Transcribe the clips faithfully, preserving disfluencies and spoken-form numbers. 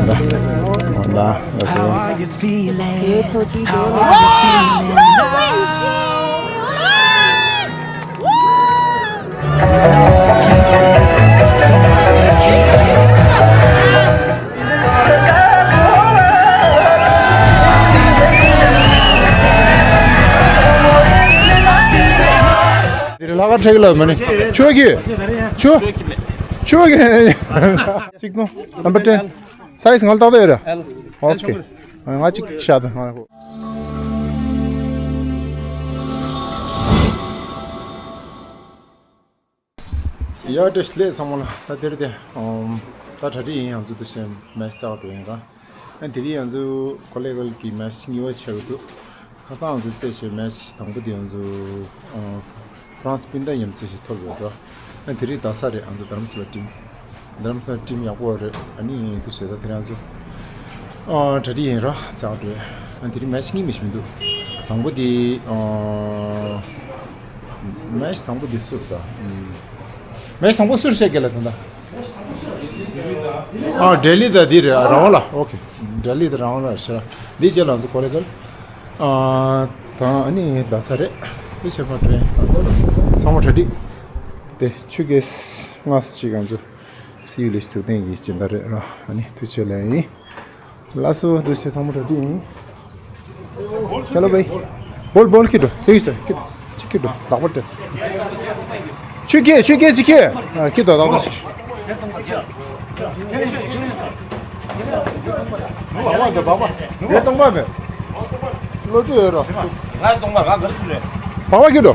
How are you feeling? How are you feeling? དེ་རེད། ལྷག་དཀར་ཁྲིད་ལ་མ་ནི་ཆོས་ཀྱི་ཆོས་ཆོས་ཀྱི་ཅིག་ནོ། Number ten. Size ང་ལ་ཏག་ཏག་ཡོད་ར། Okay. ང་གཅིག་བཞག་དང་ང་། ཡ་བཀྲ་ཤིས་བདེ་ལེགས་ཚང་མ་ལ། ད་དེར་དེ་ཨམ་ད་གྲ་སྒྲིག་ཡིན། ང་ཚོ་འདུག་སེ་མེ་ཆི་རྩ་བ་འགྲོ་ཡིན་ར། ཨ་དེ་རིང་ང་ཚོ་ཀོ་ལེ་གལ་གྱི་མེ་ཆི་གཉིས་པ་ཆགས་ཀྱི་འདུག་ཁ་སང་ང་ཚོ་རྩེད་བྱས་མེ་ཆི་དང་པོ་དེ་ང་ཚོ་ཨ་ཧྥ་རན་སི་སྤུན་ཟླ་མཉམ་རྩེད་བྱས་ཐོབ་ཡོད་ར། ཨ་དེ་རིང་རྡ་ས་རེད། ང་ཚོ་རྡ་རམ་ས་ལ་ཊིམ། རྡ་རམ་ས་ཊིམ་ཡག་པོ་རེད། ཨ་ནི་དུ་བྱེད་ད་དེ་རང་ཚོ་ཨ་གྲ་སྒྲིག་ཡིན་ར་ཚར་འགྲོ། ཨ་དེ་རིང་མེ་ཆི་གཉིས་མི་ཤི་མི་འདུག་དང་པོ་དེ་ཨ་མེ་ཆི་དང་པོ་དེ་སུ་རེད་ད། མེ་ཆི་དང་པོ་སུ་རེད་ཤེས་གལ་ལ་དོན་དག་ཨ་ལྡི་ལི་ད་དེ་རེད། རང་དབང་ལ། ཨོ་ཁེ། ལྡི་ལི་ད་རང་དབང་ལ་ཤ་འདི་རྗེས་ལ་ང་ཚོ་ཀོ་ལེ་གལ། ཨ་དང་ཨ་ནི་རྡ་ས་རེད། དེ་ཕྱིར་མ་འགྲོ་ཡིན། ད་ཚང་མ་གྲ་སྒྲིག་དེ་ཆུ་གེ་སྔ་ཞིག་ང་ཚོ་སི་ཡུ་ལེ་ཞིག་ཐུག་ཐེངས་ཀྱི་སྦྱིན་བདག་རེད་ར། ཨ་ནི་དུས་ཆེ་ལ་ཡིན། ལགས་སོ། དུས་ཆེ་ཚང་མ་གྲ་སྒྲིག་ཡིན། ཅ་ལོ་བའི། བོལ་བོལ་ཁྱེར་འགྲོ། དེ་ཡིས་ཁྱེར་འགྲོ། ཅི་ཁྱེར་འགྲོ། ལག་པ་སྤྲད། ཆུ་སྐྱེས་ཆུ་སྐྱེས་ཅི་ཁྱེར། ཨ་ཁྱེར་འགྲོ་ལག་པ་ཅི། བག་པ་འདི་བག་པ། དེ་སྟོང་པ་མེད། བློ་གྲོས་ཡོད་རོ། ང་སྟོང་པ་ང་ག་རེ་ཟེར་རེད། བག་པ་ཁྱེར་འགྲོ།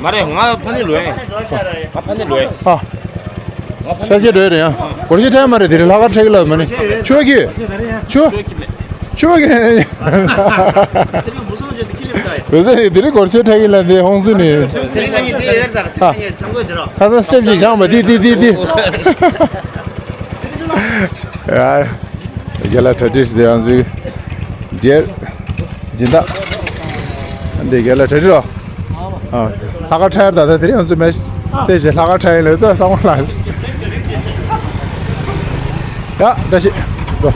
མ་རེད། ང་ཕ་ནི་ལོས། ང་ཕ་ནི་ལོས། ཨ། ཤ་ཤེད་འགྲོ་རེད་ཡ། སྒོར་གཞས་འཁྲབ་མ་རེད། དེ་རིང་ལྷག་དཀར་འཁྲབ་ཀྱི་ལབ་མ་ནི། ཆོས་ཀྱི། ཆོས། ཆོས་ཀྱི། བོད་ས་དེ་རིང་སྒོར་གཞས་འཁྲབ་ཀྱི་ལབ་དེ་ཧོང་སུ་ནི། ཁ་སང་སེམས་ཀྱི་བྱང་བ་དེ་དེ་དེ་དེ། ཡ། རྒན་ལགས་གྲ་སྒྲིག་དེ་ཡང་ཚུལ། རྒྱལ། སྦྱིན་བདག་འདི་རྒན་ལགས་གྲ་སྒྲིག་རོ། ཨ། ལྷག་དཀར་འཁྲབ་ཡར་ད་ད་དེ་རིང་ང་ཚོ་མེ་ཆི་རྩེད་བྱས་ལྷག་དཀར་འཁྲབ་ཡིན་ལབ་ད་བསམ་བློ་ལངས། ཡ་བཀྲ་ཤིས། འགྲོ།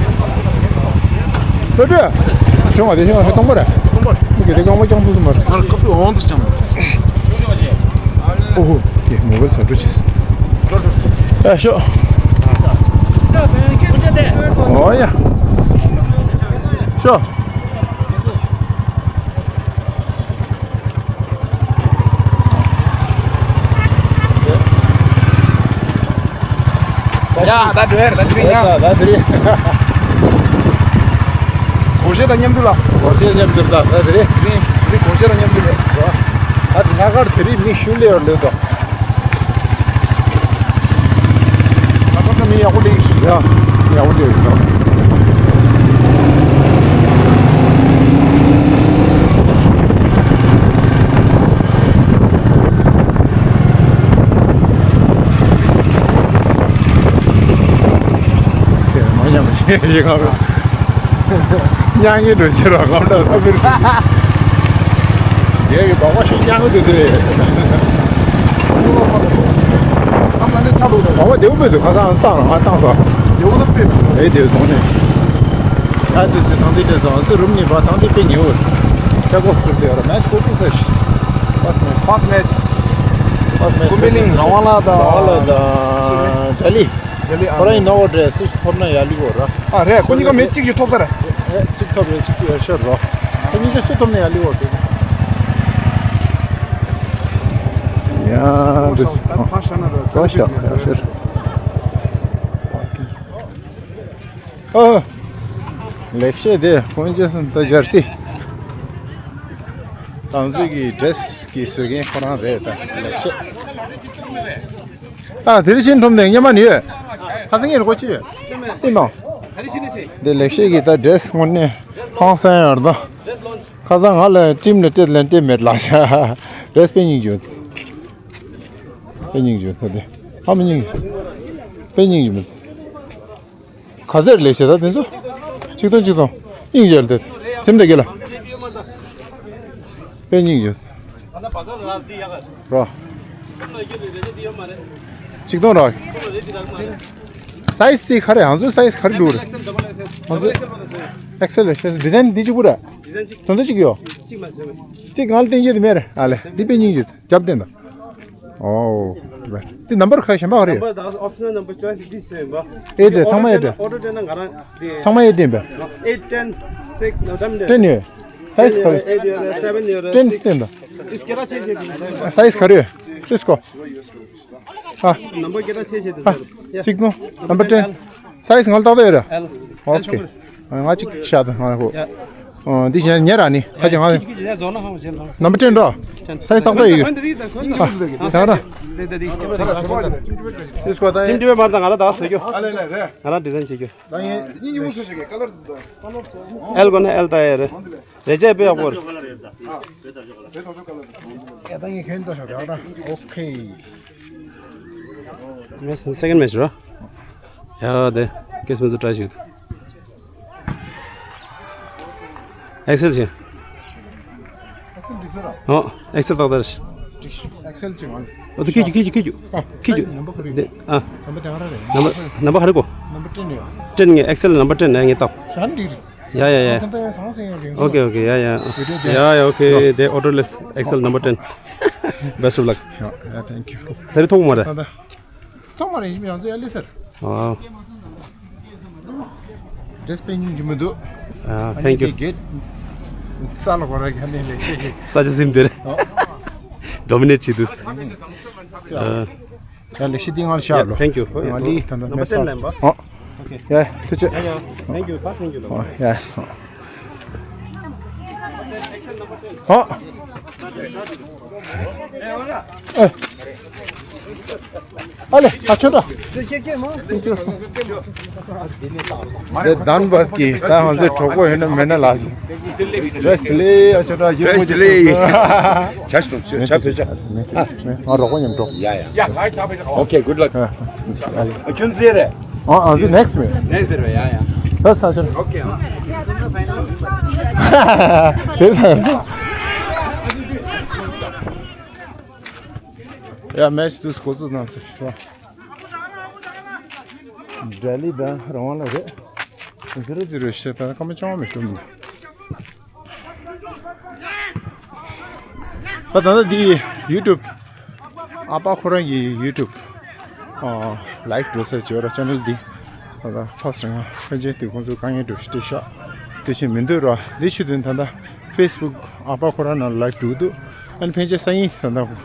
ལྷོ་བྲོས། ཤོང་བ་དེ་ཤོང་བ་སྟོང་པ་རེད། སྟོང་པ་རེད། མི་གི་དེ་རྐང་པ་རྐྱང་ཕུ་སུ་མ་རེད། ང་ལ་སྐབས་དུ་འོང་དུ་ཅང་། ཨོ་ཧོ། དེ་མོ་བལ་ཚ་འགྲོ་ཆེས། ཨ་ཤོ། ཨོ་ཡ། ཤོ། ཡ་ད་འགྲོ་ཡ་ད་འགྲོ་ཡ། ད་དེ་རིང་། སྒོར་གཞས་དང་མཉམ་དུ་ལ། སྒོར་གཞས་མཉམ་དུ་ད་ད་དེ་རིང་། དེ་རིང་དེ་རིང་སྒོར་གཞས་དང་མཉམ་དུ་རེད། ད་དེ་ལྷག་དཀར་དེ་རིང་མི་ཤུལ་ལེ་ཡོད་འདུག་ད། ལྷག་དཀར་ད་མི་ཡག་པོ་ལེ་ཡོད། ཡ་མི་ཡག་པོ་ལེ་ཡོད་ད། དེ་མ་ཉམས་པ་ཞིག་ཡིན་ང་། མྱ་ངན་འགྲོ་ཕྱིར་བ་ངམ་འདྲ་ས་མིར། རྒྱལ་གྱི་བག་པ་ཞིག་མྱ་ངན་དུ་དེ། བག་པ་བདེ་བོ་མེད་འདུག་ཁ་སང་བཏང་ལ་ང་བཏང་སོང་། བདེ་བོ་ད་དཔེ་ཨེ་བདེ་བོ་གཏོང་ནས། ད་དུས་ཚོད་ཐང་དེ་དྲན་སོང་། ཨ་ཙི་རུམ་གཉིས་པ་ཐང་དེ་དཔེ་ཉེ་བོ། ཆ་གོ་གྲུབ་དེ་ཡོད་ར། མེ་ཆི་གོ་ཕུ་སེ་ཤི། ཕ་སི་མེ་ཆི། ཕ་སི་མེ་ཆི། ཕ་སི་མེ་ཆི། ཀུམ་པི་ལིང་རང་དབང་ལགས་དང་། རང་དབང་ལགས་དང་། ལྡི་ལི། ལྡི་ལི་ཨ། ཁོ་རང་ཡིན་ནོ་བོ་འདྲ་སུ་ཞིག་ཐོབ་ན་ཡག་ལི་གོ་ར། ཨ་རེད། ཁོ་གཉིས་ཀ་མེ་གཅིག་གཅིག་ཐོབ་ས་རེད། ཨེ་གཅིག་ཐོབ་རེད། གཅིག་ཡར་ཤོར་རོ། ཁོ་གཉིས་ཀ་སུ་ཐོབ་ན་ཡག་ལི་གོ་དེ། ཡ་འདི་སུ། ཨ་ཤ་ཡར་ཤོར། ཨ། ལེགས་བཤད་དེ་ཁོང་ཅི་སུན་ད་ཇར་སི། ཏང་ཙུའུ་གི་ཌི་རེ་སི་གི་བཟོ་མཁན་ཁོ་རང་རེད་ད། ལེགས་བཤད། ཨ་དེ་རིང་ཤིན་ཁྲོམ་དེ་སྔོན་མ་ནི་ཡོད། ཁ་སང་ངས་རོགས་ཅི་ཡོད། ཨེ་མ། དེ་ལེགས་བཤད་ཀྱི་ད་ཌི་རེ་སི་དངོས་གནས་ཧང་སང་ཡོད་ད། ཁ་སང་ང་ལ་ཊིམ་ལ་སྤྲད་ལན་སྤྲད་མེད་ལ་ཤ། ཌི་རེ་སི་དཔེ་སྙིང་རྗེ། དཔེ་སྙིང་རྗེ་ད་དེ། ཧ་མི་སྙིང་རྗེ། དཔེ་སྙིང་རྗེ་མེད། ག་ཚད་ལས་བྱེད་ད་དེ་ཚོ། ཆིག་སྟོང་ཆིག་སྟོང་། སྙིང་རྗེ་ལ་དེ། སེམས་དེ་དགེ་ལ། དཔེ་སྙིང་རྗེ། རོ། ཆིག་སྟོང་རོ། སའི་ཛི་ཅིག་ག་རེ་ང་ཚོའི་སའི་ཛི་ག་རེ་འདུག་རེད། ང་ཚོ་ཨེག་སེལ་ལ་ཤེས་ཌི་ཟའིན་འདི་གཅིག་པུ་ར། ཌི་ཟའིན་གཅིག་དོན་དུ་གཅིག་ཡོད། གཅིག་མ་ཟེར་བས། གཅིག་ང་ལ་བསྟན་རྒྱུ་དེ་མེད་ར། ཨ་ལེ་འདི་དཔེ་སྙིང་རྗེ་རྒྱབ་བསྟན་ད། ཨོ། འདི་ནམ་བར་ཁ་གཞན་པ་ག་རེ་ཡོད། Number དང་optional number choice འདི་ཟེར་བས། ཨེ་ཊི་རེད། ཚང་མ་ཨེ་ཊི་རེད། Order སྤྲད་ན་ང་རང་འདི། ཚང་མ་ཨེ་ཊི་རེད་པས། Eight, ten, six ནང་འགྲམ་འདི། ཊེན་ཡོད། སའི་ཛི་ག་རེ། Eight ཡོད་རེད། Seven ཡོད་རེད། ཊེན་six བསྟན་ད། ཨིས་ཀེ་ར་ཆེ་ཆེ་དེ། སའི་ཛི་ག་རེ་ཡོད། ཅིས་ཀོ། ཨ། Number ཀེ་ར་ཆེ་ཆེ་དེ་ཨ། ཟེར། གཅིག་ནོ། Number ten། སའི་ཛི་ང་ལ་ཏག་ཏག་ཡོད་རེད། L ཨོ་ཁེ། ང་གཅིག་ཤ་དང་ང་ལ་ཧོ། ཨ། འདི་གཞན་ཉེ་ར་ནི་ཁ་ཅིག་ང་ལ། Number ten འགྲོ། སའི་ཛི་ཏག་ཏག་ཡོད། ཨ། ད་ར། ཨིས་ཀོ་ད། དེ་འདི་བས་མར་དང་ང་ལ་དག་ཟེར་རྒྱུ། ཨ་ལེ་ལེ་རེད། ང་རང་ཌི་ཟའིན་བྱེད་རྒྱུ། ད་ཡིན་གཉིས་གཉིས་མུ་སུ་ཞིག་གི་ཀ་ལར་དེ་ཚོ། L དགོས་ན་L ད་ཡ་རེད། ལས་བྱེད་དཔེ་ཡག་པོ་རེད། ཨེ་ད་ངས་ཁྱོད་ལྟ་ཤོག་ར་ར། ཨོ་ཁེ། Match, second match ར། ཡ་དེ་ཀེས་མི་ཚོ་ཊ་རའི་ཞིག་འདུག་ཨེག་སེལ་བྱས། ཨེག་སེལ་འགྲིག་ས་ར། ཨོ། ཨེག་སེལ་ཏག་ཏག་རེད། ཨེག་སེལ་ཅིག་ང་། ཨོ་དེ་ཁྱེར་རྒྱུག་ཁྱེར་རྒྱུག་ཁྱེར་རྒྱུག་ཨ། ཁྱེར་རྒྱུག་ནམ་བར་ག་རེ་ཡོད། དེ་ཨ། ནམ་བར་དེ་ག་རང་རེད། ནམ་བར་ནམ་བར་ག་རེ་གོ། ནམ་བར་ཊེན་ཡོད། ཊེན་ངས་ཨེག་སེལ་ནམ་བར་ཊེན་ནས་ངས་བཏབ། ཞན་འགྲིག་རེད། ཡ་ཡ་ཡ། ཨོ་ཁེ་ཨོ་ཁེ། ཡ་ཡ་ཨོ་ཁེ། དེ་ཨོ་ཌར་ལེས་ཨེག་སེལ་ནམ་བར་ཊེན། Best of luck. Yeah, yeah, thank you. དེ་རིང་ཐོག་མ་རེད། ད་ད། ཐོག་མ་རེད། ཡང་ཚོ་ཡ་ལི་སར། ཨ། ཌེ་རེས་དཔེ་སྙིང་རྗེ་མི་འདུག་ཨ། Thank you. ས་ལ་གོ་ར་ག་ནས་ལས་ཤེས་ཀྱི། ས་ཆ་སིམ་དེར་ཌོ་མི་ནེཊ་བྱེད་དུས། ཨ། ཡ་ལས་ཤེས་དེ་ང་ལ་ཤ་ལོ། Thank you. ང་ལི་ད་ད་མེ་ས། ཨ། ཡ་ཐུགས་རྗེ་ཆེ། ཡ་ཡ། Thank you. Thank you. ཨ། ཡ། ཨ། ཨ་ལེ། ཨ་ཆོད་འདྲ། དེ་དན་བར་གྱི་ད་ང་ཚོའི་གྲོགས་པོ་ཡོད་ན་མེད་ན་ལགས་སོ། བཀྲ་ཤིས་བདེ་ལེགས། ཨ་ཆོད་འདྲ། ཡིད་བདེ་ལེགས། ཆ་ཞིག་ཆ་ཕེ་ཆ། ང་རོགས་པ་མཉམ་འགྲོ། ཡ་ཡ། Okay, good luck. ཨ་ཆོད་ཟེར་རེད། ཨ་ཨ་ཟི་next me. Next day, yeah, yeah. ད་ས་ཆ། Okay. ཡ་མེཆ་དུས་འགོ་བཙུགས་གནང་ཟེར་ཤོག་ལྡི་ལི་དང་རང་དབང་ལ་རེད། ཟི་རོ་ཟི་རོ་ཞེས་ད་སྐར་མ་བཅོ་ལྔ་མི་ཤོར་མི་འདུག་ད་ད་ལྟ་འདི་ཡུ་ཊུབ། ཨ་ཕ་ཁོ་རང་གི་ཡུ་ཊུབ། ཨ། ལའིབ་འགྲོ་ས་བྱོས་ར་ཆེ་ནལ་འདི། ད་ལྟ་ཕ་སི་ང་ཕན་ཆད་དུས་ཁོང་ཚོ་དཀའ་ངལ་འགྲོ་ཞིག་སྤྲད་ཤག་དེ་བཞིན་མི་འདོད་ར་འདི་ཆུ་དོན་ད་ལྟ་ཕེ་སི་བུག་ཨ་ཕ་ཁོ་རང་ནང་ལའིབ་འགྲོ་འདུག་ཨ་ནི་ཕན་ཆད་སང་ཉིན་ད་ལྟ་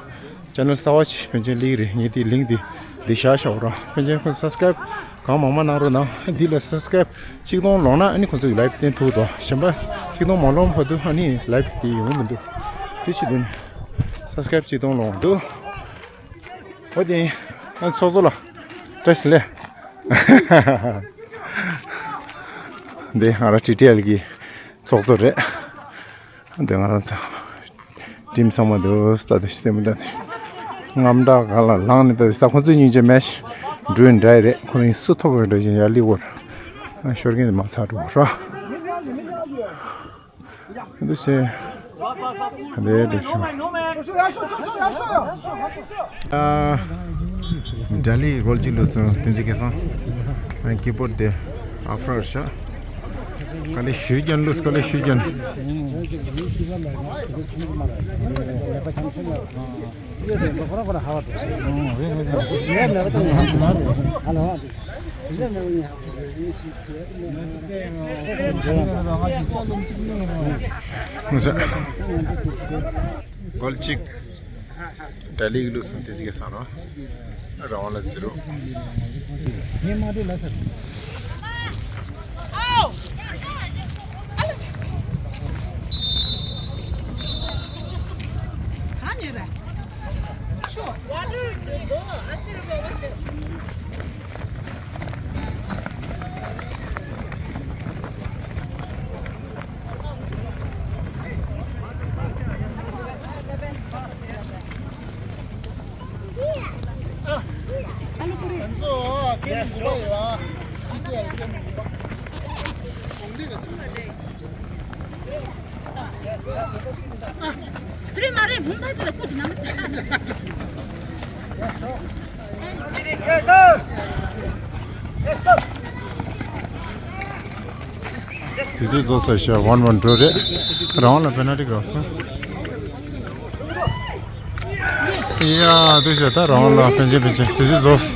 ཆེ་ནལ་གསར་བ་ཅིག་ཕན་ཆད་ལིང་རེད། ངས་དེ་ལིང་འདི་འདི་བཞག་བཞག་ར་ཕན་ཆད་ཁོང་སབ་སི་ཀ་རའིབ་གང་མང་མང་གནང་རོགས་གནང་། འདི་ལ་སབ་སི་ཀ་རའིབ་གཅིག་སྟོང་ལོངས་ན་ཨ་ནི་ཁོང་ཚོ་གི་ལའིབ་བསྟན་ཐུབ་དོ། གཞན་པ་གཅིག་སྟོང་མ་ལོངས་བར་དུ་ཨ་ནི་ལའིབ་དེ་ཡོང་མི་འདུག་དེ་ཕྱི་དོན་སབ་སི་ཀ་རའིབ་གཅིག་སྟོང་ལོངས་འདུག་འོ་དེ་ཨ་ཚོགས་གཙོ་ལ་བཀྲ་ཤིས་བདེ་ལེགས། འདི་ང་རང་ཊི་ཊི་ཨེལ་གི་ཚོགས་གཙོ་རེད། འདི་ང་རང་ཚོ། ཊིམ་ཚང་མ་འདུག་ད་དེ་ཤི་མི་འདུག་དངངས་སྐྲག་ག་ལ་ལངས་ནས་ད་དེ་ད་ཁོ་ཚོའི་སྙིང་རྗེ་མེད་ཤི་འགྲོ་ཡིན་འདྲ་ཡི་རེད། ཁོ་རང་སུ་ཐོབ་པའི་འགྲོ་བཞིན་ཡར་ལི་བོར་ཤོར་མཁན་དེ་མ་ཚར་འགྲོ་ར་འདུག་ཤེ། དེ་འགྲོ་ཤོ། ཌལ་ལི་གོལ་ཅིག་ལུས་སོང་། བསྟན་འཛིན་སྐལ་བཟང་། ཀི་པོར་དེ་ཨ་ཧྥ་ར་ཤ། ག་ལེ་ཞུས་ཀྱང་ལུས་ག་ལེ་ཞུས་ཀྱང་། གོལ་ཅིག་ཌལ་ལི་གི་ལུགས་སུ་དེ་ཟིག་གི་ས་རོ། རང་ལ་ཟེར་རོ། དུས་ཚོད་རྫོགས་ཚར་ཤག་ཝན་ཝན་འགྲོ་རེད། རང་ལ་པེ་ན་ཊི་རག་སོང་། ཡ་དུས་ཤག་ད་རང་ལ་པེན་ཅིན་པེན་ཅིན་དུས་ཚོད་རྫོགས།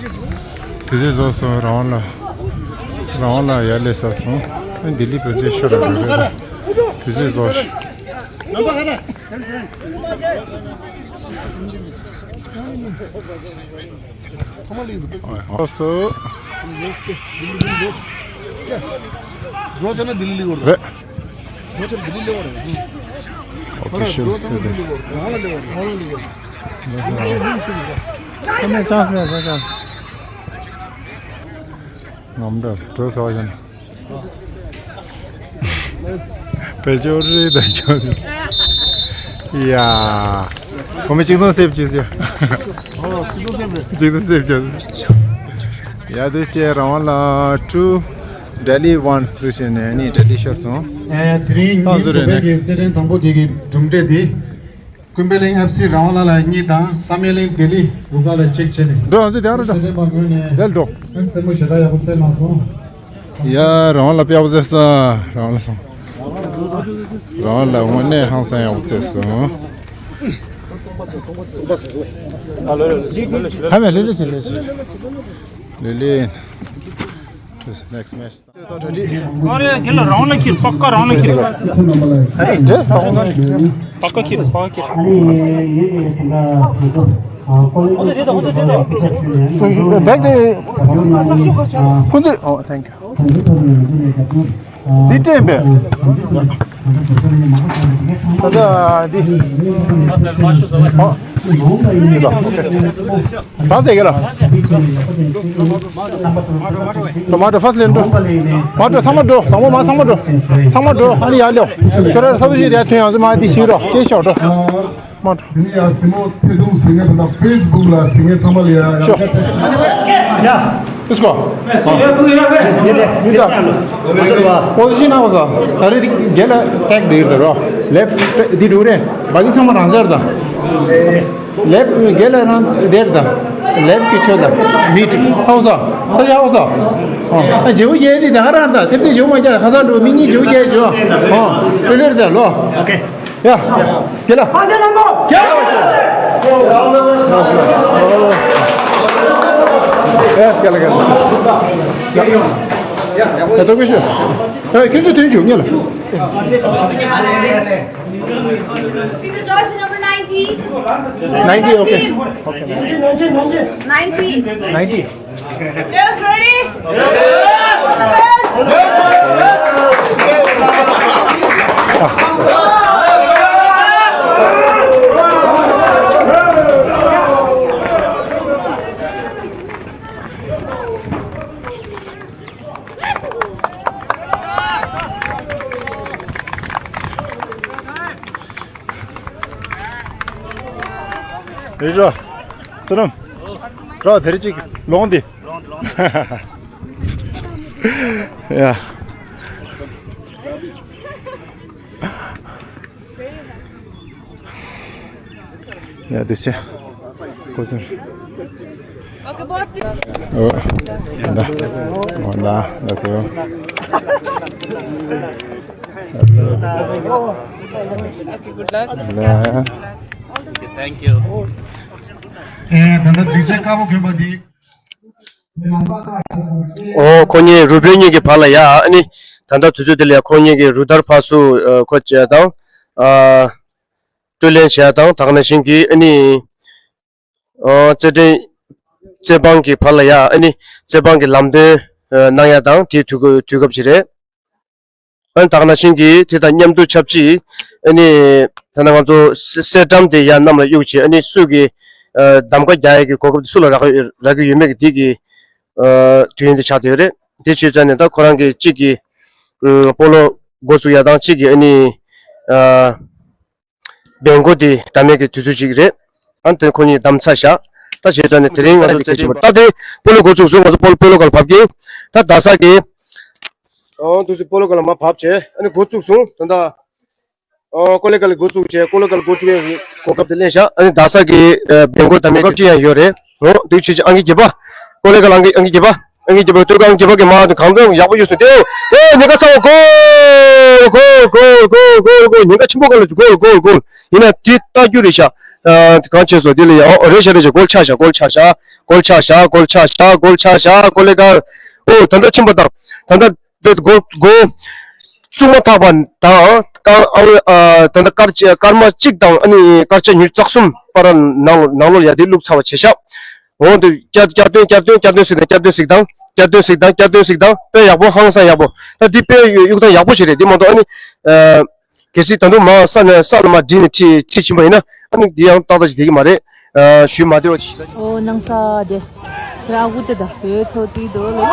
དུས་ཚོད་རྫོགས་སོང་། རང་ལ་རང་ལ་ཡར་སླེབས་ཚར་སོང་། ཨ་ལྡི་ལི་པེན་ཅིན་ཤོར་ར་འགྲོ་རེད། དུས་ཚོད་རྫོགས་ཤག་ཚང་མ་ལེགས་འདུག་ཨོ་སོ། འགྲོ་བྱས་ན་ལྡི་ལི་ལེགས་པ་རེད། འགྲོ་བྱས་ན་ལྡི་ལི་ལེགས་པ་རེད། ཨོ་ཁེ་ཤོད། འགྲོ་བྱས་ན་ལྡི་ལི་ལེགས་པ་རེད། རང་ལ་ལེགས་པ་རེད། རང་ལ་ལེགས་པ་རེད། ཁ་མེད་ཅང་སི་མེད་ཅང་སི། ངམ་འདྲ་འགྲོ་ས་བ་བཞིན། བེད་སྤྱོད་རེད་བེད་སྤྱོད་རེད། ཡ། ཁོ་མོ་གཅིག་སྟོང་སེབ་བྱས་ཟེར། ཨོ་གཅིག་སྟོང་སེབ་རེད། གཅིག་སྟོང་སེབ་བྱས། ཡ་དུས་ཤག་རང་དབང་ལ་ཊུ། ལྡི་ལི་ཝན། དུས་ཤག་ནས་ནི་ལྡི་ལི་ཤོར་སོང་། ཨེ་དེ་རིང་ངེད་ཀྱི་འགྲོ་ཕན་གྱི་རྩེད་འགྲན་དང་པོ་དེ་གི་གྲུབ་འབྲས་དེ། ཀུན་དཔལ་གླིང་ཨེཕ་སི་རང་དབང་ལ་ལ་གཉིས་དང་བསམ་ཡས་གླིང་ལྡི་ལི་རུ་ཁག་ལ་གཅིག་བྱས་ནས། འགྲོ་ཨང་ཙི་དེ་ཨ་རུ་འགྲོ། སྲིད་འཛིན་པ་ངོས་ནས་ལེལ་འགྲོ། ཕན་རྩེད་མོ་ཞེ་དྲག་ཡག་པོ་རྩེད་གནང་སོང་། ཡ་རང་དབང་ལ་དཔེ་ཡག་པོ་རྩེད་སོང་། རང་དབང་ལ་སོང་། རང་དབང་ལ་དངོས་གནས་ཧང་སང་ཡག་པོ་རྩེད་སོང་། ཧ་མེ་ལེ་ལེ་ཞིག་ལེ་ཞིག་ལེ་ལེ། Next match. ཨ་རེ་ག་ལེར་རང་ལ་ཁྱེར། པ་ཀ་རང་ལ་ཁྱེར། ཨ་རེ་ཌེ་རེས་དང་། པ་ཀ་ཁྱེར། པ་ཀ་ཁྱེར། བེག་དེ་ཁོང་ཚོས། ཨོ་ཐེང་ཀིའུ། འདི་སྤྲད་པས། ད་ལྟ་འདི། ཨོ། ད་ཟེར་གི་ལ། ད་མ་འགྲོ་ཕ་སི་ལེན་འགྲོ། མ་འགྲོ་ཚང་མ་འགྲོ། དང་པོ་མ་ཚང་མ་འགྲོ། དང་པོ་མ་ཚང་མ་འགྲོ། ཚང་མ་འགྲོ། ཨ་ནི་ཡར་ལེའོ། ཁྱོད་ར་ས་བུ་ཞིག་རེད། ཐོན་ཡང་ཟི་མ་འདི་ཞིག་རོ། སྐད་ཤོག་འགྲོ། མ་འགྲོ། དེ་ནི་ཡ་སི་མོ་ཐེ་དུང་ཟེར་མཁན་དང་ཕེ་སི་བུག་ལ་ཟེར་མཁན་ཚང་མ་ལ་ཡ་ཡ། ཤོག་ཡ། ཨིས་ཀོ། མི་ད། པོ་ཟི་ཤན་ན་བ་ས། ད་རེ་དེ་རྒྱལ་ལ་སི་ཊེག་དེ་ཡོད་རོ། ལེཕ་ཊི་འདི་འགྲོ་རེད། བ་གི་ཚང་མ་རང་སར་དང་། ལེབ་གེ་ལ་རང་དེར་དང་། ལེབ་ཀྱི་ཆོས་དང་། མིད་ཧའུ་ས། ས་ཆ་ཧའུ་ས། ཨ་ཇེ་བོ་ཡེ་དེ་དང་རང་དང་དེབ་དེ་ཇེ་བོ་མ་རྒྱག་ཁ་སང་འགྲོ་མི་གཉིས་ཇེ་བོ་རྒྱག་ཇོ། ཨ་ཨེ་ལེར་དང་ལོ། ཨོ་ཁེ། ཡ། གེ་ལ། ཨ་དེ་ལ་མོ། གེ་ལ་ཤོ། ཡ་གེ་ལ་གེ་ལ། ཡ་ཡ་ཏོ་གེ་ཤོ། ཡ་ཁྱོད་ཚོ་དོན་ཆུ་ཉེ་ལ། See the jersey number ninety. Ninety, okay. Okay. Ninety. Ninety. Yes, ready? Yes. All the best. རེད་རོ། བསོད་ནམས། རོ་དེ་རིང་གཅིག་ལོང་འདི། ཡ། ཡ་དེ་ཆེ། ཀོ་སོང་། ཨོ། ད། ཨོ་ད། ད་སོ། ད་སོ། Okay, good luck. ལ། Thank you. ཨེ་ད་ལྟ་སྒྲིག་ཆས་དཀར་པོ་གྱོན་པ་འདི། ཨོ་ཁོ་གཉིས་རུ་དཔོན་གཉིས་ཀྱི་བར་ལ་ཡ། ཨ་ནི་ད་ལྟ་དུས་ཚོད་འདི་ལ་ཡ་ཁོ་གཉིས་ཀྱི་རུ་དར་ཕར་ཚུར་ཨ་ཁོ་བྱས་དང་། ཨ་སྤྲོད་ལེན་བྱས་དང་། ད་ག་ནང་བཞིན་གྱི་ཨ་ནི། ཨོ་རྩེད་འགྲན་རྩེད་འབང་གི་བར་ལ་ཡ། ཨ་ནི་རྩེད་འབང་གི་ལམ་སྟོན་ཨ་གནང་ཡ་དང་དེའི་དུས་སྐབས་དུས་སྐབས་ཅིག་རེད། ཨ་ནི་ད་ག་ནང་བཞིན་གྱི་དེ་དང་མཉམ་དུ་ཆབས་ཅིག་ཨ་ནི་ད་ནང་ང་ཚོ་གསེར་སྦྲམ་དེ་ཡར་གནམ་ལ་གཡུག་བྱས། ཨ་ནི་སུ་གི་ཨ་གདམ་ཀ་རྒྱག་ཡ་གི་གོ་སྐབས་དེ་སུ་ལ་རག་གི་རག་གི་ཡོད་མེད་ཀྱི་དེ་གི་ཨ་དུས་ཡུན་དེ་ཆགས་བསྡད་ཡོད་རེད། དེ་བྱས་ཙང་ནས་ད་ཁོ་རང་གི་གཅིག་གི་ཨ་སྤོ་ལོ་འགོ་བཙུགས་ཡ་དང་གཅིག་གི་ཨ་ནི་ཨ། བེང་གོ་དེ་བདམས་ཡས་ཀྱི་དུས་ཚོད་ཅིག་རེད། ཨ་དེ་ཁོ་གཉིས་བདམས་ཚར་བཞག་ད་བྱས་ཙང་ནས་དེ་རིང་ང་ཚོ་རྩེད་ཆེན་པོ་ད་དེ་སྤོ་ལོ་འགོ་བཙུགས་སོང་། ང་ཚོ་སྤོ་ལོ་སྤོ་ལོ་སྒང་ལ་བབས་ཀྱིན། ད་རྡ་ས་གི་ཨོ་དུས་ཚོད་སྤོ་ལོ་སྒང་ལ་མར་བབས་བྱས། ཨ་ནི་འགོ་བཙུགས་སོང་། ད་ད་ཨོ་ཀོ་ལི་གྷལ་ལ་འགོ་བཙུགས་བྱས། ཀོ་ལི་གྷལ་ལ་འགོ་བཙུགས་ཡས་གོ་སྐབས་དེ་ལེན་བཞག་ཨ་ནི་རྡ་ས་གི་ཨ་བེང་གོ་བདམས་ཡས་གོ་སྐབས་ཅིག་ཡང་ཡོད་རེད། ཨོ་དེ་བྱས་ཙང་ཨང་ཀི་བརྒྱད་པ། ཀོ་ལི་གྷལ་ཨང་ཀི་ཨང་ཀི་བརྒྱད་པ། ཁང་གི་རྒྱབ་པ་སྟོད་ཁང་རྒྱབ་པ་གི་མ་གང་དུ་ཡག་པོ་ཡོད་ཟེར་ཏེ། ཨོ་ཉེན་ཁ་ཚ་བ་གོལ་གོལ་གོལ་གོལ་གོལ་གོལ། ཉེན་ཁ་ཆེན་པོ་གང་ལ་གོལ་གོལ་གོལ། ཡིན་ན་དེ་ལྟ་རྒྱུ་རེད་ཤག་ཨ་གང་བྱས་སོ་དེ་ལ་ཡ། ཨོ་རེད་ཤག་རེད་ཤག་གོལ་ཆག་ཤག་གོལ་ཆག་ཤག་གོལ་ཆག་ཤག་གོལ་ཆག་ཤག་གོལ་ཆག་ཤག་གོལ་ལེ་ག་ཨོ་ད་ལྟ་ཕྱིན་པ་དང་ད་ལྟ། པའི་སྒོ་སྒོ་བཙུགས་མ་ཐག་པ་དང་། ཀར་ཨ་ཨ་ད་ལྟ་སྐར་ཆ་སྐར་མ་གཅིག་དང་ཨ་ནི་སྐར་ཆ་ཉི་ཤུ་རྩ་གསུམ་བར་ནང་ནང་ལོགས་ལ་ཡ་དེ་བླུགས་ཚར་བ་བྱས་ཤག་འོ་དེ་བསྐྱར་བསྐྱར་ཏོན་བསྐྱར་ཏོན་བསྐྱར་ཏོན་ཟིག་དང་བསྐྱར་ཏོན་ཟིག་དང་བསྐྱར་ཏོན་ཟིག་དང་བསྐྱར་ཏོན་ཟིག་དང་དཔེ་ཡག་པོ་ཧང་སང་ཡག་པོ། ད་འདི་དཔེ་གཡུག་སྟངས་ཡག་པོ་ཞིག་རེད། འདི་མ་གཏོགས་ཨ་ནི་ཨ། གལ་སྲིད་ད་དུང་མ་ས་ནས་ས་ལ་མ་བསྒྲིལ་ནས་ཁྲིད་ཁྲིད་ཕྱིན་པ་ཡིན་ན་ཨ་ནི་འདི་ཡང་ཏག་ཏག་ཅིག་བསྡད་ཀྱི་མ་རེད། ཨ་ཞུས་མ་བདེ་བ་ཅིག་ཞིག་ད། ཨོ་ནང་ས་དེ་ཁྱེད་རང་དགུ་དེ་ད་བོད་ཚོ་ཙིག་དོ་ལེ།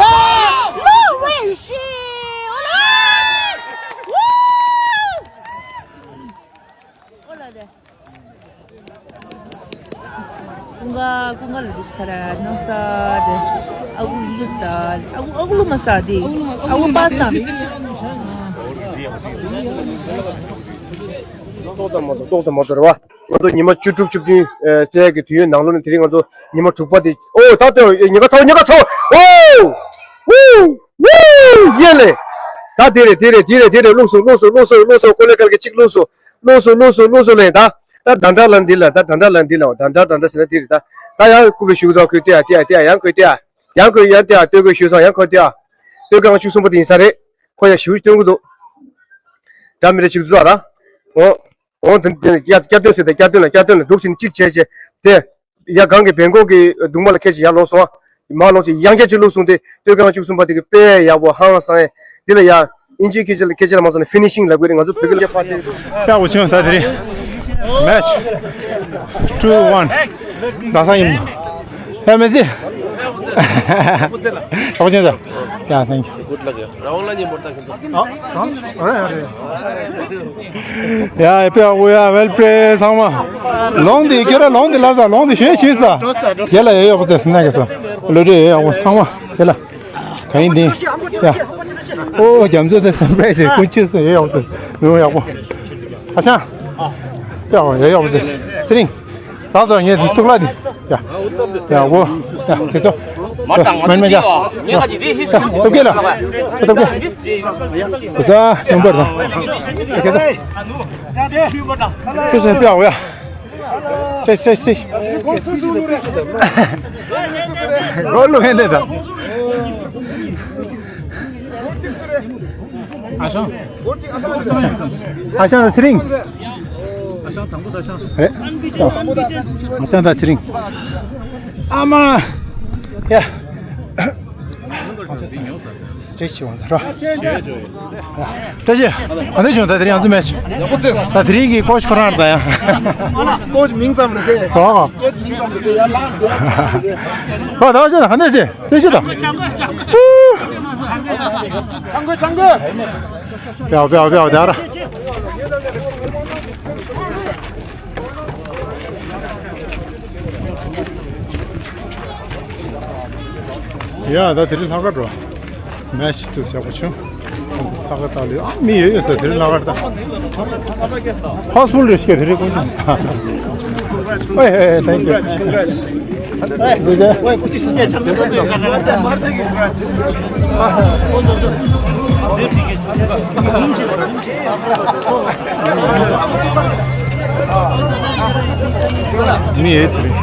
ཀུང་ག་ཀུང་ག་ལ་དུས་ཁ་ར་ནང་ས་དེ་ཨ་ཁུ་ལུ་ས་ཨ་ཁུ་ཨ་ཁུ་ལུ་མ་ས་དེ་ཨ་ཁུ་པ་ས། ཏོག་ཙམ་མ་གཏོགས་ཏོག་ཙམ་མ་གཏོགས་རེད་བ། ང་ཚོ་ཉི་མ་བཅུ་དྲུག་བཅུ་བདུན་ཨ་བཙལ་གྱི་དུས་ཡུན་ནང་ལོགས་ནས་དེ་རིང་ང་ཚོ་ཉི་མ་དྲུག་པ་དེ། ཨོ་ད་ལྟོས་ཉེན་ཁ་ཚ་བོ་ཉེན་ཁ་ཚ་བོ། ཨོ། ཝུ། ཝུ། ཡེ་ལེ། ད་དེ་རེད་དེ་རེད་དེ་རེད་དེ་རེད། བླུགས་སོང་བླུགས་སོང་བླུགས་སོང་བླུགས་སོང་། ཀོ་ལེ་ཀལ་གྱི་གཅིག་བླུགས་སོང་། བླུགས་སོང་བླུགས་སོང་བླུགས་སོང་ལེ། ད་ད་ད་འདྲ་ལ་འདི་ལ་ད་ད་འདྲ་ལ་འདི་ལ་ད་འདྲ་ད་འདྲ་ཟེར་ན་དེ་རེད། ད་ད་ཡང་རྐུབ་ལ་ཞུགས་དང་ཁོས་ལྟོས་ཡ་ལྟོས་ཡ་ཡང་ཁོས་ལྟོས་ཡ་ཡང་ཁོས་ཡ་ལྟོས་ཁོས་ཞུགས་སོང་ཡང་ཁོས་ལྟོས་ཡ། ལྟོས་ཁང་བཅུ་གསུམ་པ་དེ་ཡིན་ས་རེད། ཁོ་ཡ་ཞུ་སྟོན་གི་འདུག་འདྲ་མི་འདྲ་ཅིག་འདུག་ད། འོ། འོ་དེ་དེ་བསྐྱར་བསྐྱར་ཏོན་ཟེར་ད་བསྐྱར་ཏོན་ལ་བསྐྱར་ཏོན་ལ་འདུག་ཕྱིན་གཅིག་བྱས་བྱས་དེ། ཡ་གང་གི་བེང་ཀོག་གི་གདུང་མ་ལ་ཁད་ཅིག་ཡར་ལོག་སོང་ཨ། མར་ལོག་ཅིག་ཡང་བསྐྱར་ཅིག་བླུགས་སོང་སྟེ་སྟོད་ཁང་བཅུ་གསུམ་པ་དེ་གི་དཔེ་ཡག་པོ་ཧང་སང་ཨེ། དེ་ལ་ཡ་ཨིན་ཇིའི་སྐད་ཆ་ལ་སྐད་ཆ་ལ་མ་སོང་ན་ཧྥི་ནི་ཤིང་ལབ་དགོས་རེད། ང་ཚོ་བོད་སྐད་ལ་ཕར་དེ། ཡག་པོ་བྱུང་ད་དེ་རིང་། Match two one། ད་ས་ཡིན། ཡ་མེ་སི། ཡག་པོ་བྱུང་ད། ཡ་thank you། Good luck ཡ། རང་དབང་ལ་ཉན་པོར་ད་ཁྱོད་ཚོ། ཡ་ཨེ་པེ་ཨ་ཝེ་ཡ་well played ཚང་མ། ལོང་དེ་ཁྱོད་ར་ལོང་དེ་ལ་ས་ལོང་དེ་ཞོད་ཤེས་ས། ཡ་ལ་ཡ་ཡག་པོ་ཚེ་སྣ་ག་ས། ལོ་རེ་ཡ་ཡག་པོ་ཚང་མ་ཡ་ལ། ག་ཡིན་དེ། ཡ། ཨོ་རྒྱ་མཚོ་དེ་སམ་པྲའི་ཞེ་ཀུན་ཆེ་སོ་ཡ་ཡག་པོ་ཚེ། ནུ་ཡག་པོ། ཨ་ཤ། ཡ་ཡ་ཡག་པོ་ཚེ། ཚེ་རིང་། ད་ཚོ་ངས་འདི་གཏུག་ལ་འདི། ཡ། ཡ་འོ། ཡ་དེ་ཚོ། མ་དང་ང་མན་མན་ཡ། ཚོ་ངས་ཁ་ཅིག་རེད་ཧི་ས། ཡ་སྟོབས་རྒྱལ་ལ། སྟོབས་རྒྱལ། དེ་ཚོ་ནམ་པར་དང་། དེ་ཚོ། དེ་ཚོ་ཡ་ཡ། ཤེ་ཤེ་ཤེ། གོ་ལུ་ཧེ་ནེ་ད། ཨ་ཤང་། ཨ་ཤང་དང་ཚེ་རིང་། ཨ་ཤང་དང་པོ་ད་ཤང་། ཨ་ཤང་དང་ཚེ་རིང་། ཨ་མ། ཡ། སི་ཊེ་ཇི་བྱེད་འོང་ཚར་ར། བཀྲ་ཤིས། ག་འདྲ་བྱུང་ད་དེ་རིང་ང་ཚོ་མེད། ཡག་པོ་ཚེས། ད་དེ་རིང་གི་ཀོ་ཆི་ཁོ་རང་ད་ཡ། ཀོ་ཆི་མིང་ཙམ་རེད་དེ། ཨོ། ཀོ་ཆི་མིང་ཙམ་རེད་དེ་ཡ་ལ། ཨོ་ད་བ་ཤ་ད་ག་འདྲ་བྱེད། བཀྲ་ཤིས་ད། ཆང་གོས་ཆང་གོས། ཆང་གོས་ཆང་གོས། བྱ་བྱ་བྱ་ར། ཡ་ད་དེ་རིང་ལྷག་དཀར་འགྲོ། མེ་ཆི་ཏུ་ཟེར་བ་བྱུང་། ལྷག་དཀར་ད་ལུས་ཨ་མི་ཡོད་ཡོད་ཟེར་དེ་རིང་ལྷག་དཀར་ད། ཧོ་སི་པི་ཊལ་རེ་ཤི་ཀ་དེ་རིང་ཀུན་ཀྱང་ད། ཨོ་ཧེ་ཧེ། Thank you. མི་ཡོད་དེ་རེད།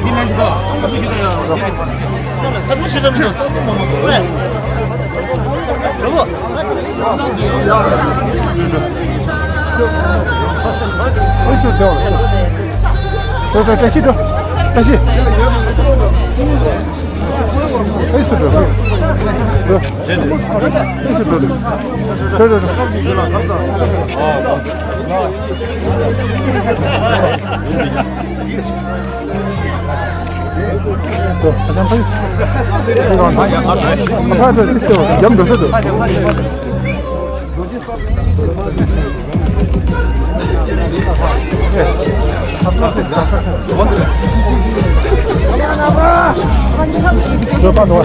ཨོ་སུ་འགྲོ། འགྲོ་འགྲོ། བཀྲ་ཤིས་འགྲོ། བཀྲ་ཤིས། ཨོ་སུ་འགྲོ། འགྲོ། ཨོ་སུ་འགྲོ། འགྲོ་འགྲོ་འགྲོ། འགྲོ། ཨ་ཅང་ཕ་ཡུལ། ཨ་ཕ་ཡུལ་འགྲོ་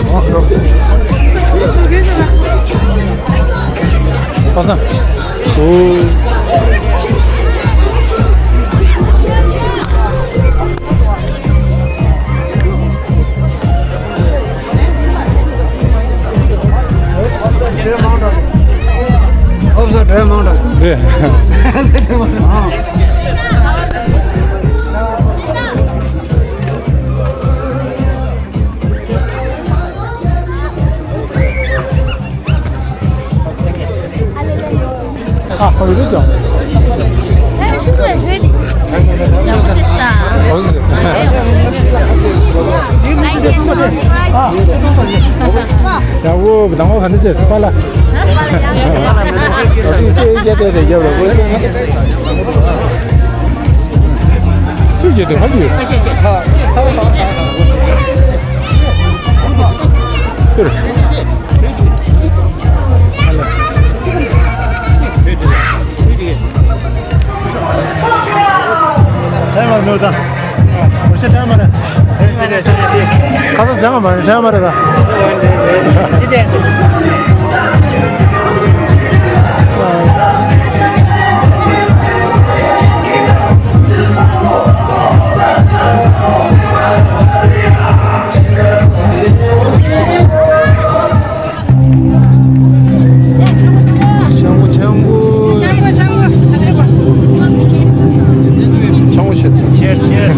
ས་འགྲོ། ཨོ་བཟོ་གྲོས་མང་དྲགས། རེད། ཨ་ཧོ་རེད་ཀྱང་། ཡག་པོ་བྱས་སོང་། ཡག་པོ་དང་པོ་ག་འདྲ་བྱས་སོང་པ་ལ། སུས་བརྒྱབ་དེ་ཧ་ཡོད། སུར། ཁ་སང་སྦྱང་བ་མ་རེད། སྦྱང་བ་རེད་ད། ཆང་གོ་ཆང་གོ། ཆང་གོ་ཆང་གོ། ཆང་གོ་ཆེ། ཆེར་ཆེར།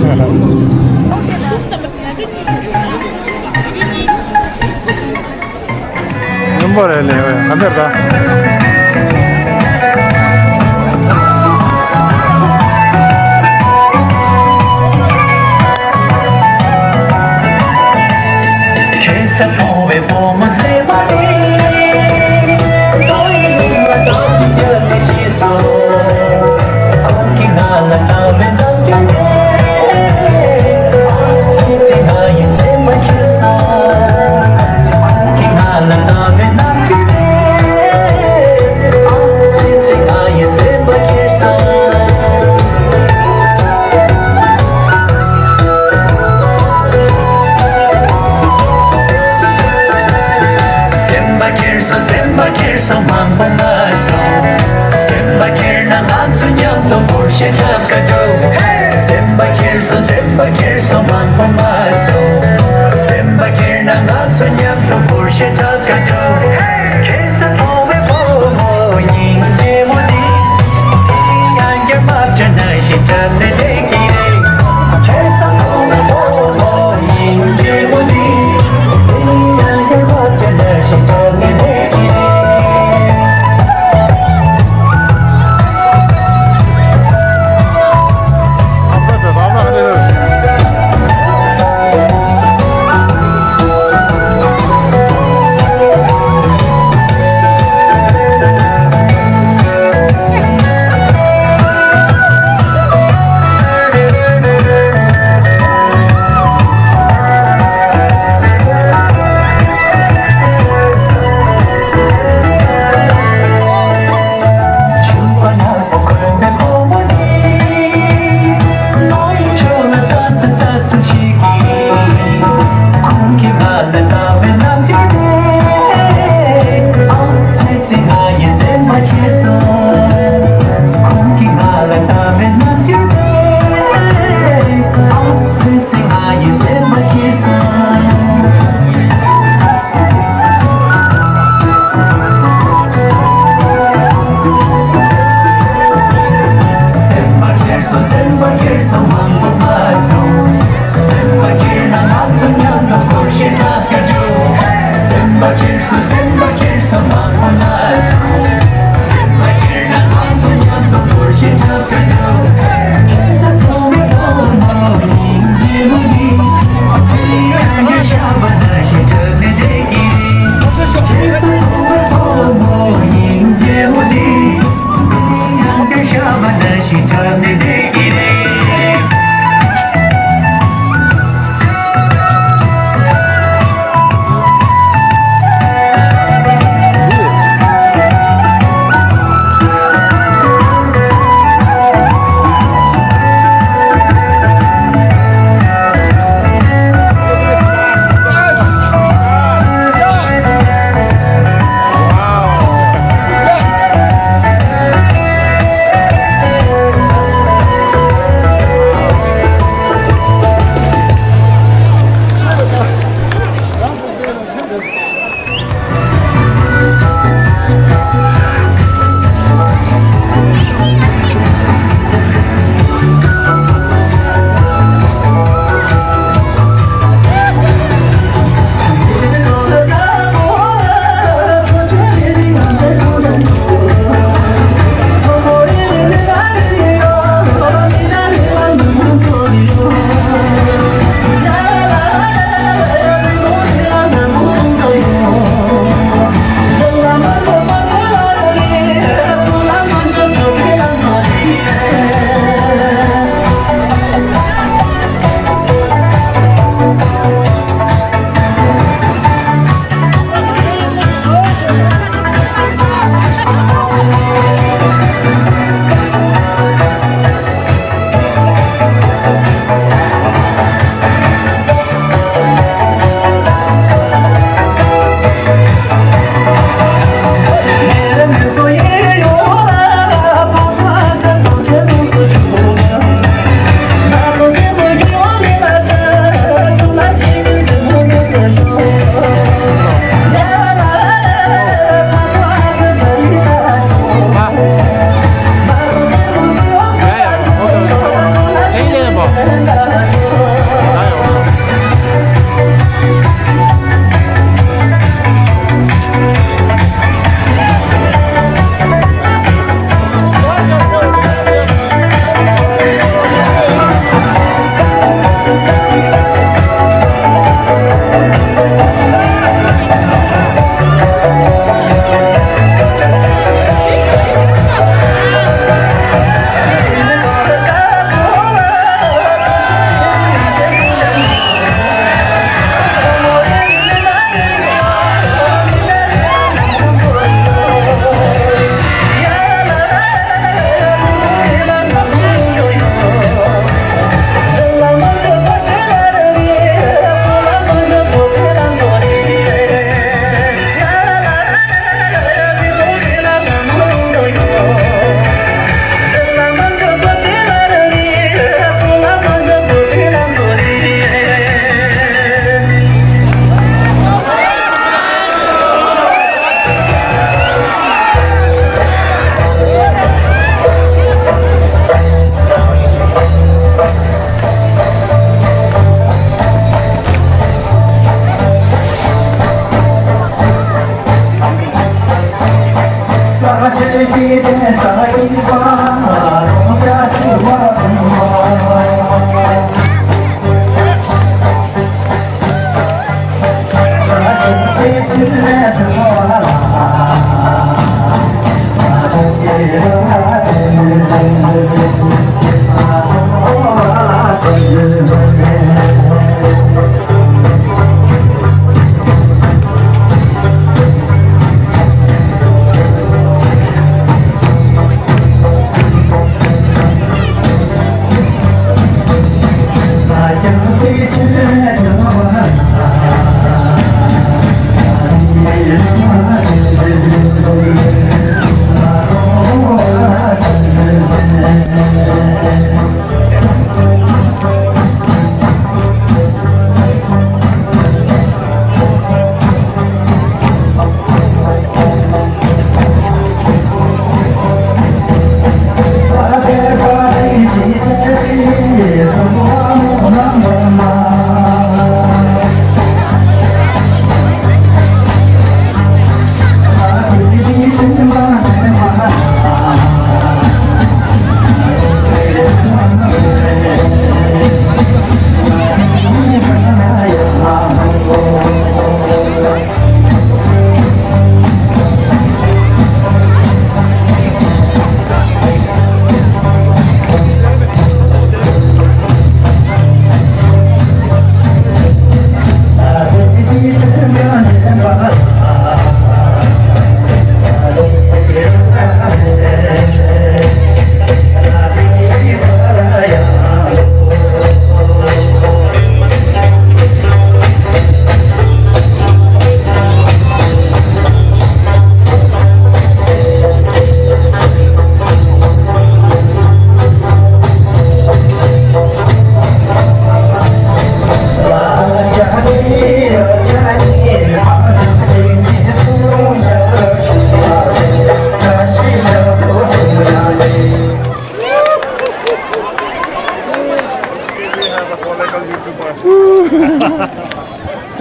སྙོམས་པོ་རེད་ལེ། ག་འདིར་ད། ཁེ་ས་མཐོང་བའི་བུ་མོ་མཛེས་མ་དེ། རྡོ་ཡི་ལུང་ལ་རྡོ་གཅིག་བརྒྱབ་ནས་ཕྱིན་སོང་། ཁོང་གིས་ང་ལ་ལྟ་བའི་རྣམ་འགྱུར་དེ། ཨ་ཙི་ཙི་ང་ཡི་སེམས་པ་འཁྱེར་སོང་། ཁོང་གིས་ང་ལ་ལྟ་བའི་རྣམ་འགྱུར་དེ། ཨ་ཙི་ཙི་ང་ཡི་སེམས་པ་འཁྱེར་སོང་། སེམས་པ་འཁྱེར་སོང་། སེམས་པ་འཁྱེར་སོང་། མང་པོ་མ་སོང་། སེམས་པ་འཁྱེར་ན་ང་ཚོ་མཉམ་དུ་འུར་ཞིག་འཁྲབ་ག་འགྲོ། སེམས་པ་འཁྱེར་སོང་། སེམས་པ་འཁྱེར་སོང་། མང་པོ་མ་སོང་། སེམས་པ་འཁྱེར་ན་ང་ཚོ་མཉམ་དུ་འུར་ཞིག་འཁྲབ་ག་འགྲོ། ཁེ་ས་མཐོང་བའི་བུ་མོ་སྙིང་རྗེ་མོ་འདི། དེ་ཡང་བསྐྱར་རྨ་བྱ་ནང་བཞིན་འཁྲབ་ནས་བསྡད་ཀྱི་རེད། ཁེ་ས་མཐོང་བའི་བུ་མོ་སྙིང་རྗེ་མོ་འདི། དེ་ཡང་བསྐྱར་རྨ་བྱ་ནང་བཞིན་འཁྲབ་ནས་བསྡད་ཀྱི་རེད།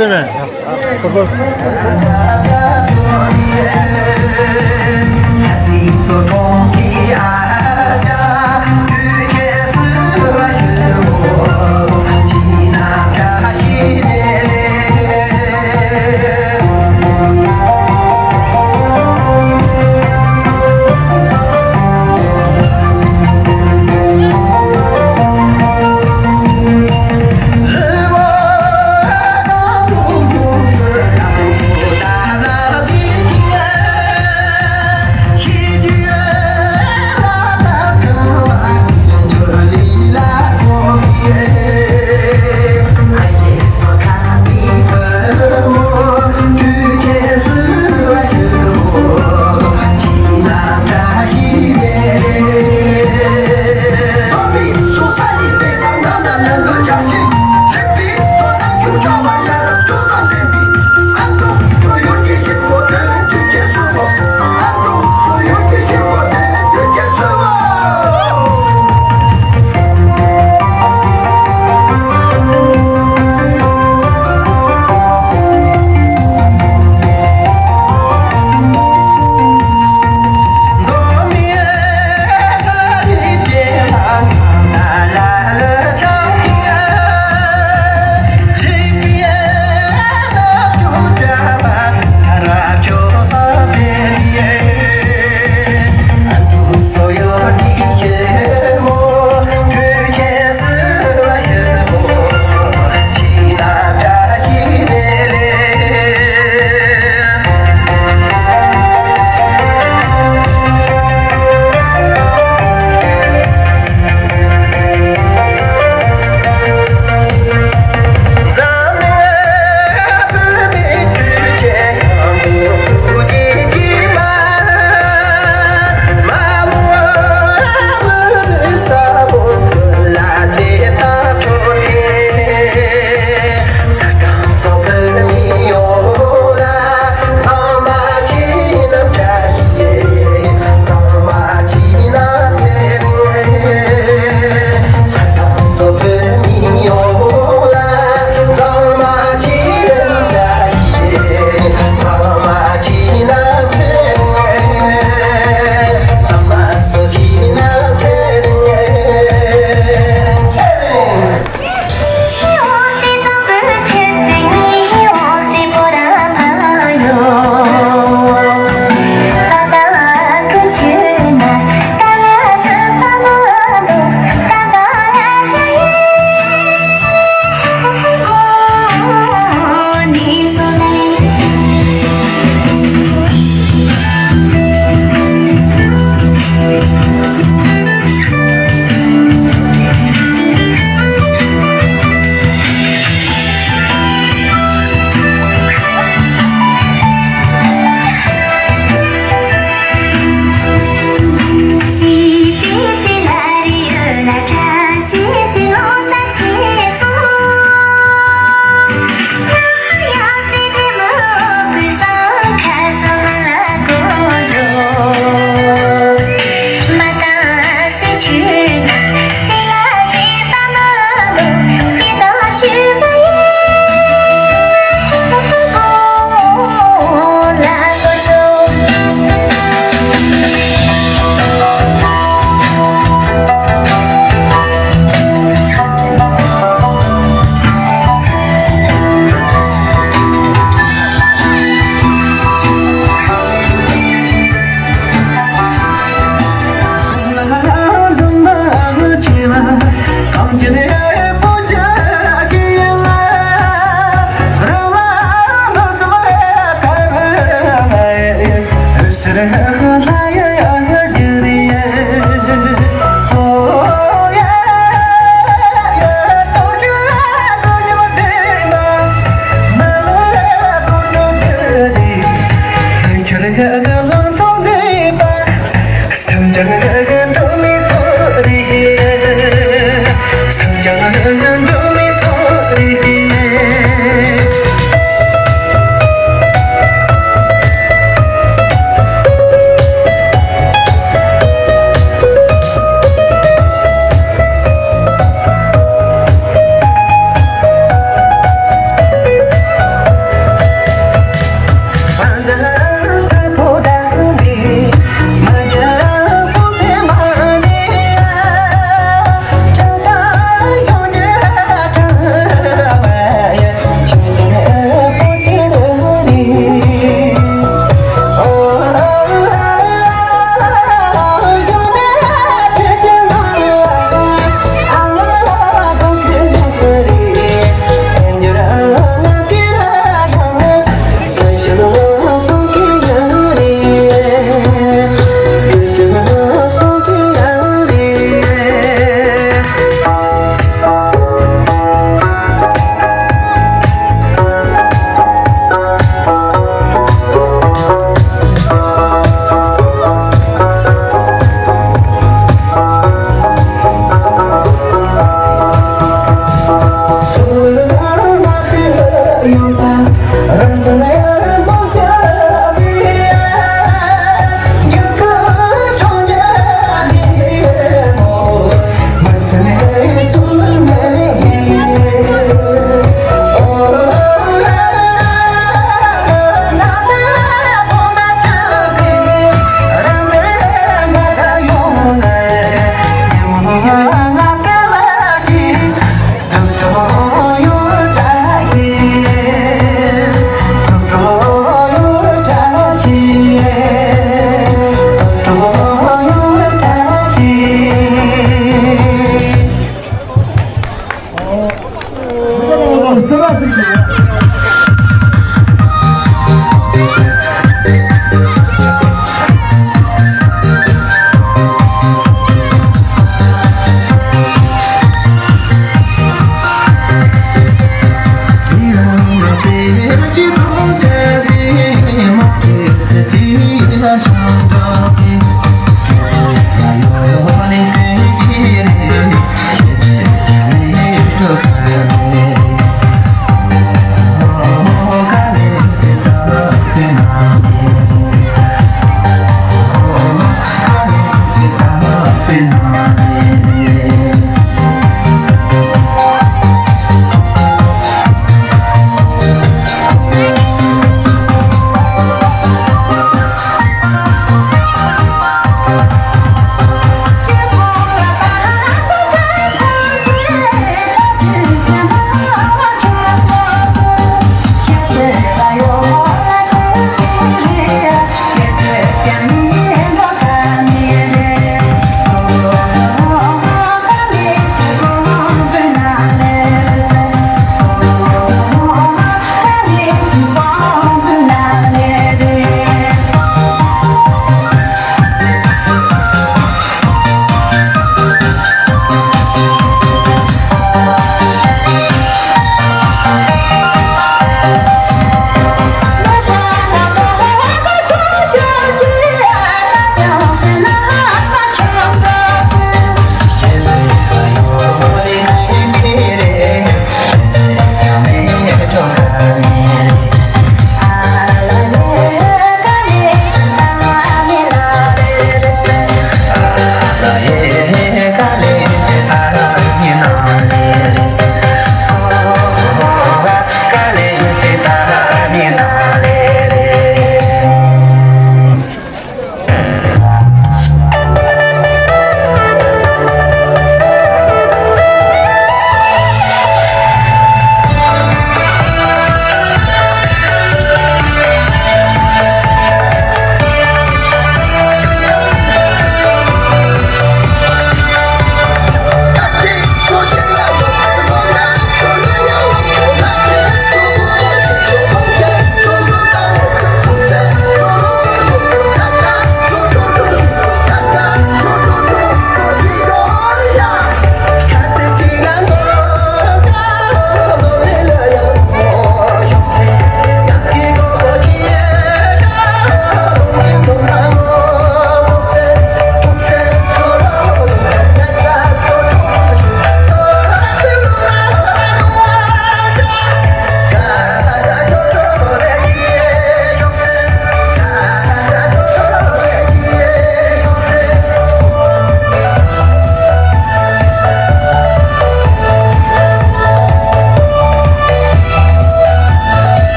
Same.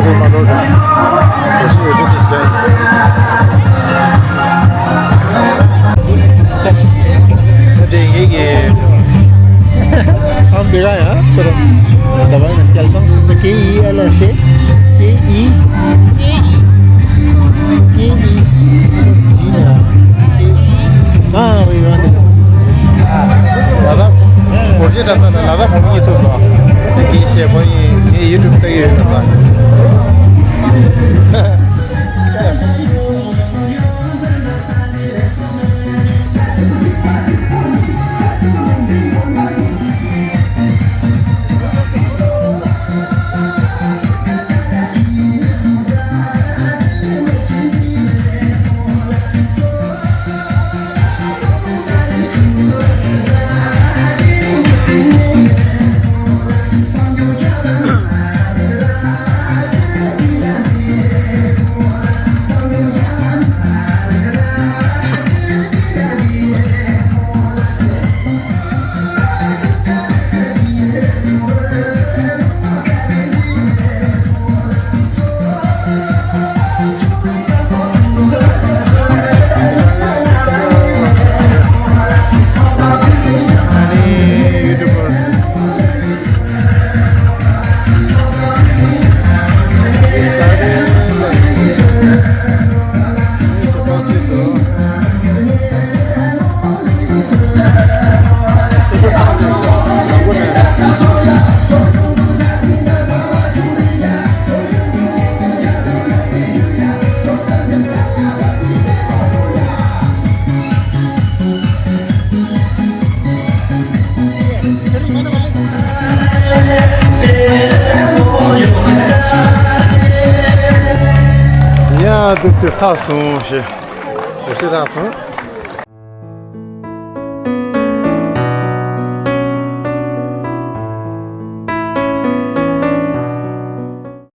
མ་ལོ་ར། ཁོ་ཤི་ཡོད་དུས་ཟེར། ད་དེ་ངེད་ཀྱི་ཨམ་བི་ག་ཡ་ད་ར། ད་བ་ན་སྐལ་བཟང་ཚེ་ཀེ་ཨི་ཨེལ་ཨེས་ཨེ། ཀེ་ཨི། ཀེ་ཨི། ཀེ་ཨི། ཀེ་ཨི། ཨ་རེ་ཡོད་ནི། ལ་དྭགས་སྒོར་གཞས་འཁྲབ་ས་ལ་ལ་དྭགས་བོད་མི་གཉིས་ཐུག་སོང་། དེ་གིས་བཤད་པ་ཡིན། ངས་ཡུ་ཊུབ་ལྟ་གི་ཡོད་ན་ས། ཡ། འདུག་སེ་ཚར་སོང་ཞེས། འདུག་སེ་ཚར་སོང་།